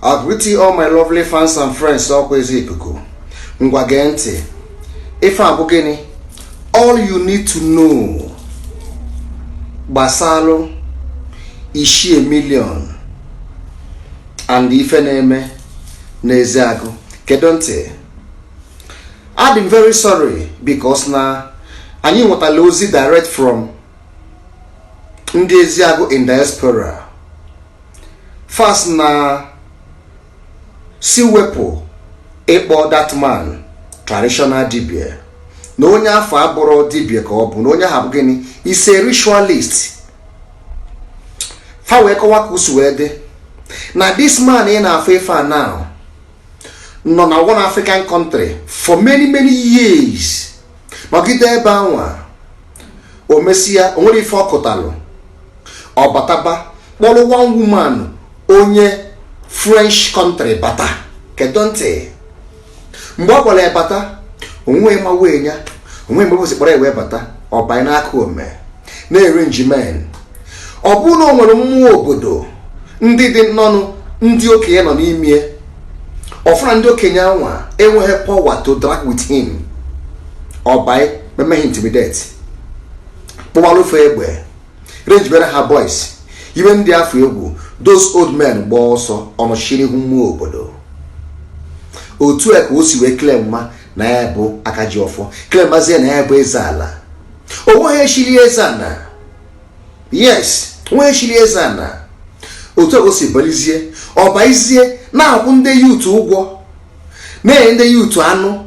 I greet you all, my lovely fans and friends. Ọkwa ezi ikuku. Ngwa, gee ntị. Ife a bụ gịnị? All you need to know gbasalụ Ichie Million and ife na-eme n'Ezeagụ. Kedu ntị? I'm very sorry because na anyị nwetara ozi direct from ndị Ezeagụ in diaspora. First, na si wepụ ịkpọ that man traditional dibia, na onye afọ abụrụ dibia ka ọ bụ, na onye ahụ bụ gịnị? Is a ritualist. Fa wee kọwa ka o si wee dị na this man ị na-afụ ife a now nọ na one African country for many, many years, nọgide ebe anwa. O mesịa, o nwere ife ọ kụtalụ, ọ bataba kpọrọ one woman onye French country bata. Kedu ntị? Mgbe ọ kpọrọ ya bata, onwe ma wee ya onwe mgbe o si kpọrọ ya wee bata, ọ banye n'aka ome na-ere njimen. Ọ bụrụ na o nwere mmụọ obodo ndị dị nọnụ, ndị okenye nọ n'ime ọfụna, ndị okenye anwa enweghị power to drag with him. Ọ banye meme ha intimidate, kpụwalụfe egbe, renjibere ha boys, iwe ndị afọ egwu. Those old men gbaa ọsọ, ọnọchiri ihu mmụọ obodo. Otu a ka o si wee claim ma na ya bụ aka ji ọfọ, claim mazie na ya bụ eze ala. Onweghị echiri eze ana. Yes, onweghị echiri eze ana. Otu a ka o si balizie, ọbaizie na-akwụ ndị youth ụgwọ, na-enye ndị youth anụ,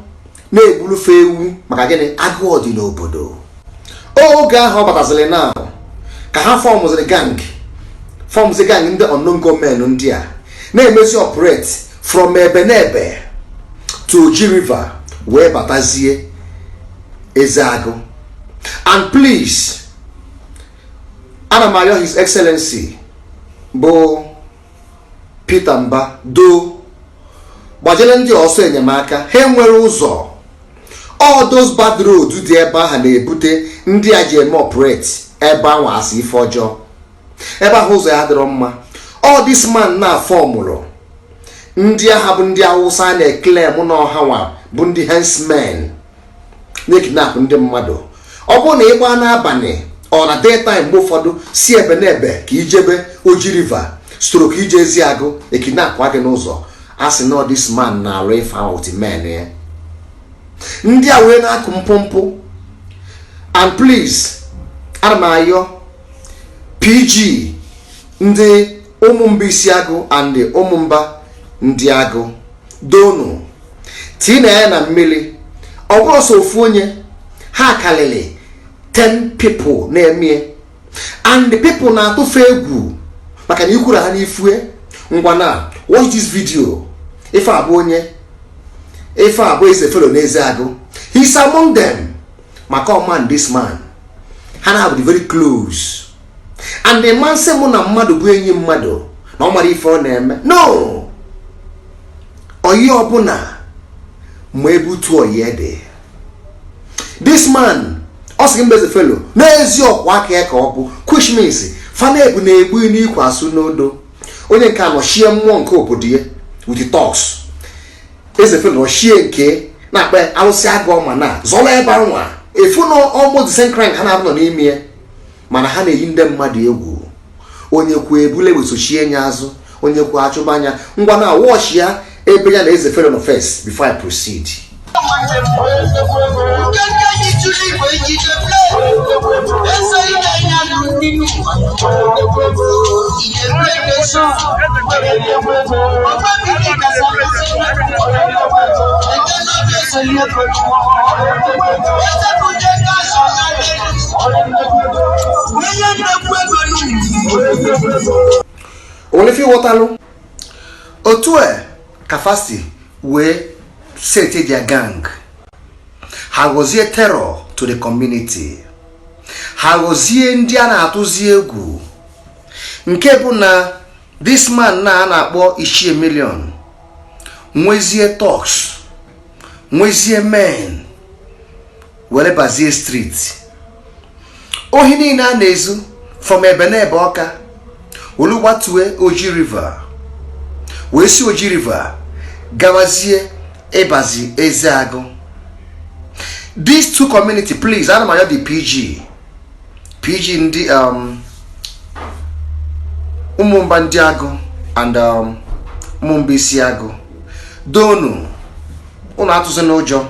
na-egburufe ewu. Maka gịnị? Agụụ dị n'obodo. Oge ahụ ọ bataziri na ka ha formụziri gang, formụzi gang ndị unknown gunmen. Ndị a na-emezi operate from ebe na ebe to Oji River wee batazie Ezeagụ. And please, ana m arịọ His Excellency bụ Peter Mba do gbajere ndị ọsọ enyemaka. Ha enwere ụzọ. All those bad road dị ebe ahụ na-ebute ndị a ji eme operate ebe ahụ asị ife ọjọọ. Ebe ahụ ụzọ ya dịrọ mma. All this man na formụlụ ndị agha bụ ndị Awụsa na-eclaim na ọha nwa bụ ndị herdsmen na-ekidnap ndị mmadụ. Ọ bụrụ na ị gbaa n'abalị, ọ na daytime, mgbe ụfọdụ si ebe na ebe ka ijebe Oji River stroke ije Eziagụ, ekidnap gị n'ụzọ. A sị na this man na-alụ ife ahụ with men ya. Ndị a wee na-akụ mpụmpụ. And please, ana m ayọ PG ndị ụmụmba Isiagụ and ụmụmba ndị agụ donu tii na ya na mmiri. Ọ bụrụ sọ ofu onye, ha karịrị 10 people na-eme, and the people na-atụfe egwu maka na ikwuru ha n'ifue. Ngwa, na watch this video. Ife abụ onye, ife abụ eze fellow n'Ezeagụ. He's among them. Maka ọman this man, ha na bụ very close, and the man sị mụ na mmadụ bụ enyi mmadụ na ọ mara ife ọ na-eme. No oyi ọbụla ma ebutu oyi dị. This man, ọ sị gị mba, eze fellow n'ezi ọkwa aka ya ka ọ bụ, which means fanebu na-egbu n'ikwe asụ n'odo. Onye nke a nọchie mmụọ nke obodo ya with the talks. Eze fellow nọchie nke na-akpa arụsị agụ ọma na zọrọ ebe anwa efu na almost the same crime ha na-abụ nọ n'ime ya, mana ha na-eyi ndị mmadụ egwu. Onye kwuo ebule egbe ya azụ, onye kwuo achụba anya. Ngwa, na watch ya ebe ya na eze fellow nọ first before I proceed. Nkenke yi tụrụ igwe ijide play. Eze ike ya nínú ìdè play nation. Ọgbẹ́ mi ní kàṣàkàṣà. Ẹgbẹ́ náà bí ẹsẹ̀ yẹ pẹ̀lú. Eze kúnjẹ káṣọ lálẹ́. Onye nnekwu ego n'ugwu. Onwere ife ịghọtalụ otu a ka fasi wee set their gang, ha ghọzie terror to the community, ha ghọzie ndị a na-atụzi egwu, nke bụ na this man na a na-akpọ Ichie Million nwezie thugs, nwezie men, were bazie street. Ohi niile a na-ezu from ebe na ebe ọka wolu gbatue Oji River. Wee si Oji River gawazie ịbazi Ezeagụ. These two community, please, ana m ayọ the PG ndị Ụmụmba ndị Agụ and Ụmụmba Isi Agụ, donu ụnụ atụzi n'ụjọ,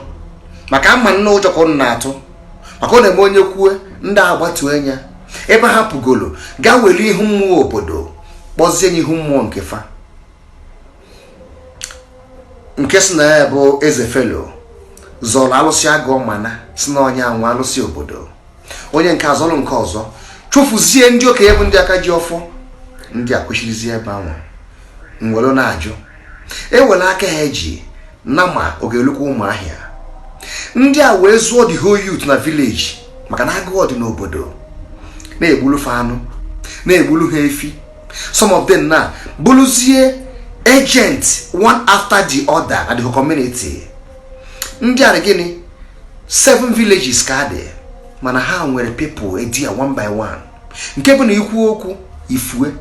maka ama nne ụjọ ka ụnụ na-atụ, maka ọ na-eme onye kwue ndị agbatu anya ebe ha pụgolo gaa were ihu mmụọ obodo kpọzie ya ihu mmụọ nke fa, nke si na ya bụ eze felo zọrọ alụsị agụ, mana si na onye anwụ alụsị obodo, onye nke azọrọ nke ọzọ, chụfụzie ndị okenye bụ ndị aka ji ọfọ, ndị a kwesịrịzie ebe ahụ nwere na-ajụ ewere aka ha eji nama ọ ga-elukwa Ụmụahịa. Ndị a wee zụọ the whole youth na village, maka na agụụ dị n'obodo, na-egbulu fa anụ, na-egbulu ha efi. Some of them na bụrụzie agent, one after the other, na the whole community. Ndị a gịnị, seven villages ka dị, mana ha nwere people edi ya one by one, nke bụ na ikwu okwu ifue,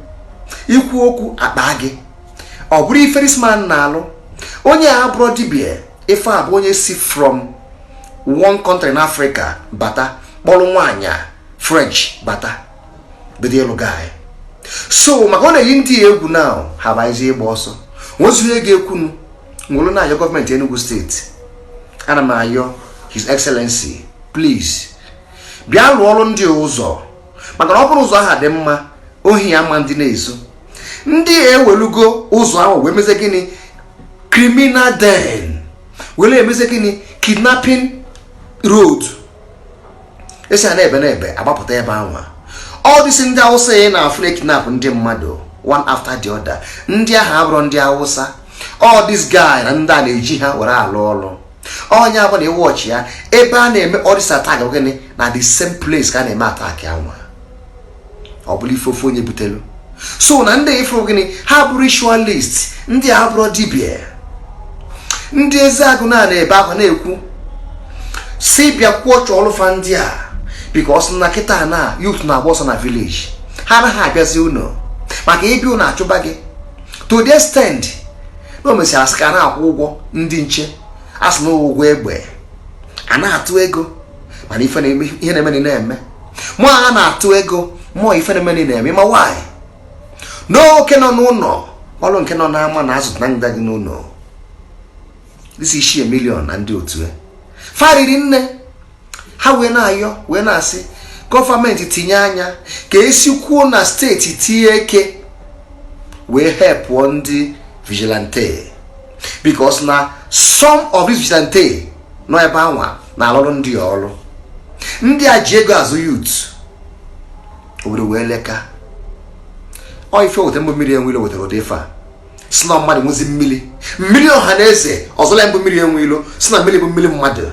ikwu okwu akpa gị. Ọ bụrụ ife this man na-alụ, onye a bụrụ dibia, ife a bụ onye si from one country in Africa bata, kpọrọ nwaanyị French bata, bido ịlụ guy. So maka ọ na-eyi ndị egwu now, ha bazie ịgba ọsọ, nwezighị ego ekwunu nwere na-ayọ gọọmenti Enugu Steeti. Ana m ayọ His Excellency, please, bịa lụọ ọrụ ndị ụzọ, maka na ọ bụrụ ụzọ ahụ dị mma, ohi ya ma ndị na-ezo. Ndị ewelugo ụzọ ahụ wee mezie gịnị? Criminal den, were emezie gịnị? Kidnapping road. Esi a na-ebe na-ebe agbapụta ebe ahụ. All this ndị Awụsa ya na-afụ na-ekidnap ndị mmadụ one after the other, ndị ahụ abụrụ ndị Awụsa. All this guy na ndị a na-eji ha were alụ ọrụ. Onye abụ na iwọchị ya ebe a na-eme all this attack bụ gịnị? Na the same place ka a na-eme attack anwa. Ọ bụrụ ife ofe onye butelu. So na ndị ifuru gịnị, ha bụ ritualist, ndị a bụrụ dibịa. Ndị Ezeagụ na ebe akwa na-ekwu si bịa kwuo chọọlụfa ndị a, because na kịta na youth na-agba ọsọ na village, ha anaghị abịazi ụlọ, maka ịbịa ụlọ achụba gị, to the extent na o mesịrị asị ka a na-akwụ ụgwọ ndị nche, a sị na ụgwọ egbe a na-atụ ego, mana ife ihe na-eme na-eme mụọ, a na-atụ ego mụọ, ife na-eme na-eme. Ma why n'oke nọ n'ụlọ ọrụ nke nọ n'ama na azụ na nga gị n'ụlọ isi isi million na ndị otu fariri nne ha wee na-ayọ, wee na-asị gọọmenti tinye anya ka esi kwuo na steeti tinye eke wee helpụọ ndị vigilante, because na some of these vigilante nọ ebe anwa na-alụrụ ndị ọrụ. Ndị a ji ego azụ youth obodo wee leka ọ. Ife wetara mbụ mmiri enwe ilo, wetara ụdị ife a, si na mmadụ nwezi mmiri, mmiri ọha na eze ọzọla mbụ mmiri enwe ilo, si na mmiri bụ mmiri mmadụ,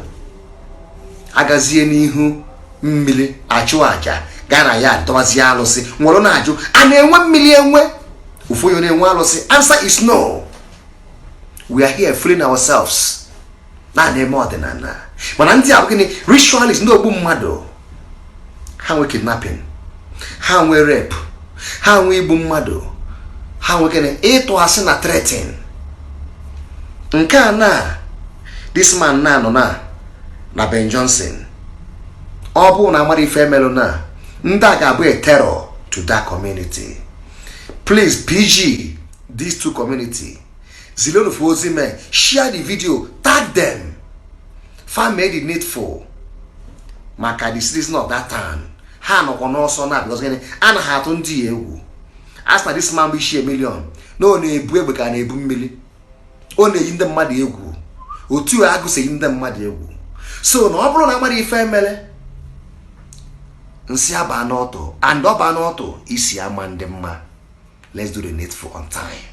agazie n'ihu mmiri achụ aja, gaa na ya dọbazie alụsị nwere na-ajụ a na-enwe mmiri enwe ofu onye na-enwe alụsị. Answer is no. We are here fooling ourselves na na-eme ọdịnala, mana ndị a bụ gịnị? Ritualist, ndị ogbu mmadụ. Ha nwe kidnapping, ha nwe rape, ha nwe igbu mmadụ, ha nwe gịnị? Ịtụ asị na threatening. Nke a na this man na nọ na Ben Johnson, ọ bụrụ na amara ife emelụ na ndị a ga-abụ a terror to that community. Please, PG these two community, zilonu for ozi me, share the video, tag them, fa mee the needful maka the citizen of that town. Ha nọkwa n'ọsọ na because gịnị? A na ha atụ ndị ya egwu. A sị na this man bụ isi million na ọ na-ebu egbe ka na-ebu mmiri, ọ na-eyi ndị mmadụ egwu otu a agụsịghị ndị mmadụ egwu. So na ọ bụrụ na amara ife emere, nsị aba n'ọtụ, and ọ baa n'ọtụ isi ama ndị mma. Let's do the needful on time.